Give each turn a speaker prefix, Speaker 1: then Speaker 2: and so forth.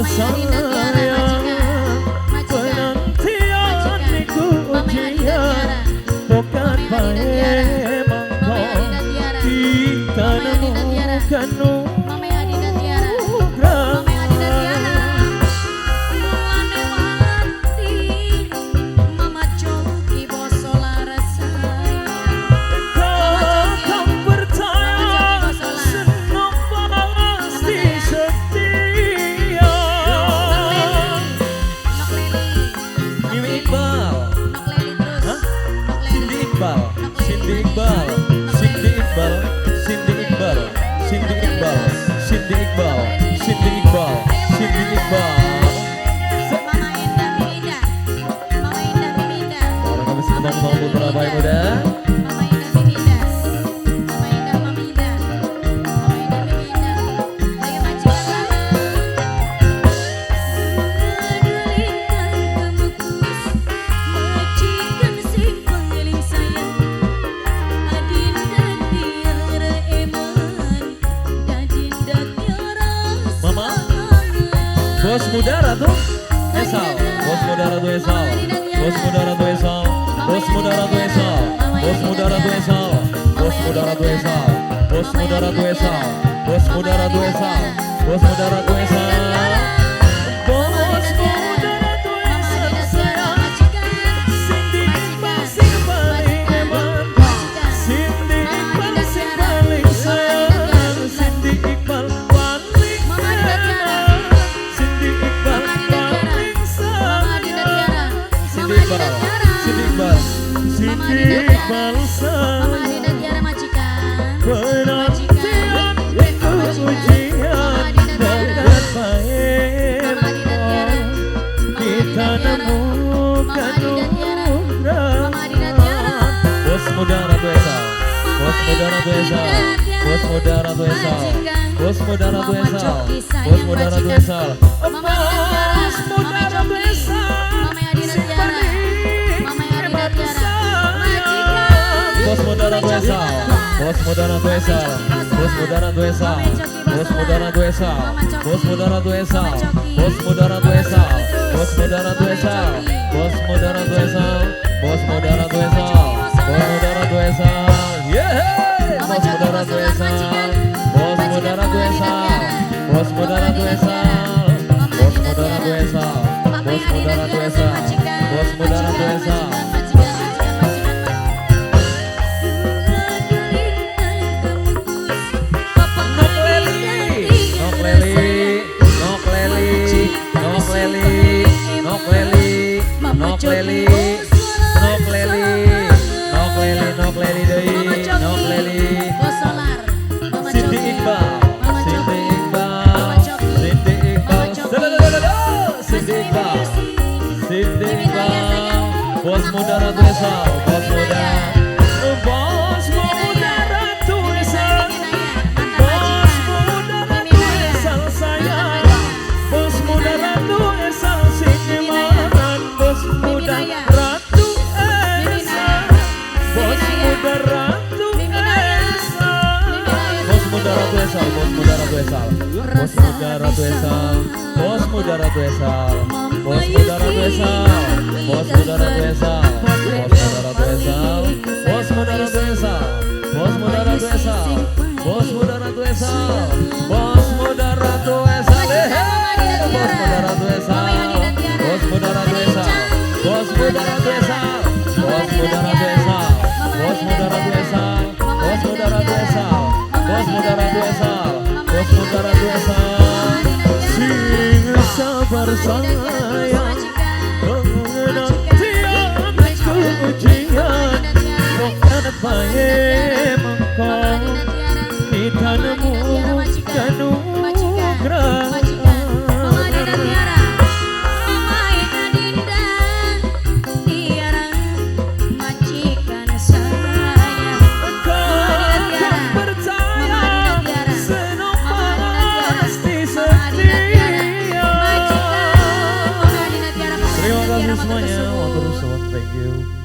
Speaker 1: Sayang, penantian iku ujian, bukan bae mangko kita nemukan nugrah. Kakang percaya senang pasti setia.
Speaker 2: Mimi Iqbal. Hah? Cindy Iqbal, Cindy Iqbal, Cindy Iqbal, Cindy Iqbal, Cindy Iqbal, Cindy Iqbal, Cindy Iqbal, Cindy Iqbal.
Speaker 3: Mama Indah, Mimi Indah. Mama Indah, Mimi Indah.
Speaker 2: Orang kami semua putra baik muda.
Speaker 3: Mama Indah, Mimi Indah. Mama Indah, Mami Indah. Mama Indah, Mimi Indah. Ayo majikan lama.
Speaker 4: Majikan sing paling sayang, Adinda Tiara eman, Adinda Tiara.
Speaker 2: Mama. Bos muda Ratu Esal, Bos muda Ratu Esal, Bos muda Ratu Esal, Bos muda Ratu Esal, Bos muda Ratu Esal, Bos muda Ratu Esal, Bos muda Ratu Esal, Bos muda Ratu Esal, Bos muda Ratu Esal.
Speaker 1: Bos muda Ratu Esal sayang, Cindy Iqbal sing paling eman, Cindy Iqbal sing paling sayang, Cindy Iqbal paling eman, Cindy Iqbal paling sayang,
Speaker 2: Cindy Iqbal, Cindy Iqbal,
Speaker 1: Cindy Iqbal
Speaker 3: Mama
Speaker 1: sayang.
Speaker 3: Adinda Tiara majikan.
Speaker 1: Penantian iku ujian, bukan bae mangko kita nemukan nugrah.
Speaker 3: Mama Adinda Tiara.
Speaker 2: Bos muda Ratu Esal, Bos muda Ratu Esal, Bos muda Ratu Esal, Bos muda Ratu Esal, Bos muda Ratu Esal.
Speaker 3: Mama Adinda Tiara.
Speaker 1: Bos muda
Speaker 3: Mama
Speaker 1: Ratu
Speaker 3: Coki.
Speaker 1: Esal,
Speaker 3: Mama Adinda
Speaker 1: sing
Speaker 3: Tiara.
Speaker 1: paling
Speaker 3: Mama Adinda
Speaker 1: eman
Speaker 3: Tiara.
Speaker 1: sayang.
Speaker 2: Bos muda Ratu Esal, Bos muda Ratu Esal, Bos muda Ratu Esal, Bos muda Ratu Esal, Bos muda Ratu Esal, Bos muda Ratu Esal, Bos muda Ratu Esal, Bos muda Ratu Esal, Bos muda Ratu Esal, Bos muda Ratu Esal, yeah, Bos muda Ratu Esal, Bos muda Ratu Esal, Bos muda Ratu Esal, Bos muda Ratu Esal, Bos muda Ratu Esal, Bos muda Ratu Esal. Nok Leli, Nok Leli, Nok Leli, Nok Leli, Nok Leli, Nok Leli, Nok Leli, Nok Leli, Nok Leli deui, Nok Leli. Cindy Iqbal, Cindy Iqbal, Cindy Iqbal, Cindy Iqbal, Cindy Iqbal, Bos muda Ratu Esal, Bos muda,
Speaker 1: Bos muda Ratu Esal, Bos muda Ratu Esal sayang, Bos muda Ratu Esal sing eman, Bos muda Ratu Esal, Bos muda Ratu Esal.
Speaker 2: Bos muda Ratu Esal, Bos muda Ratu Esal, Bos muda Ratu Esal, Bos muda Ratu Esal, Bos muda Ratu Esal, Bos muda Ratu Esal, Bos muda Ratu Esal, Bos muda Ratu Esal, Bos muda Ratu Esal, Bos muda Ratu Esal, Bos muda Ratu Esal, Bos muda Ratu Esal, Bos muda Ratu Esal, Bos muda Ratu Esal, Bos muda Ratu Esal, Bos muda Ratu Esal, Bos muda Ratu Esal, Bos muda Ratu Esal, Bos muda Ratu Esal.
Speaker 1: Sing sabar sayang, penantian iku ujian, bukan bae mangko kita nemukan nugrah.
Speaker 4: Mama Adinda Tiara, Mama Adinda Tiara, majikan saya.
Speaker 1: Kakang percaya senang pasti setia.
Speaker 2: Terima kasih semuanya. Matur suwun, thank you.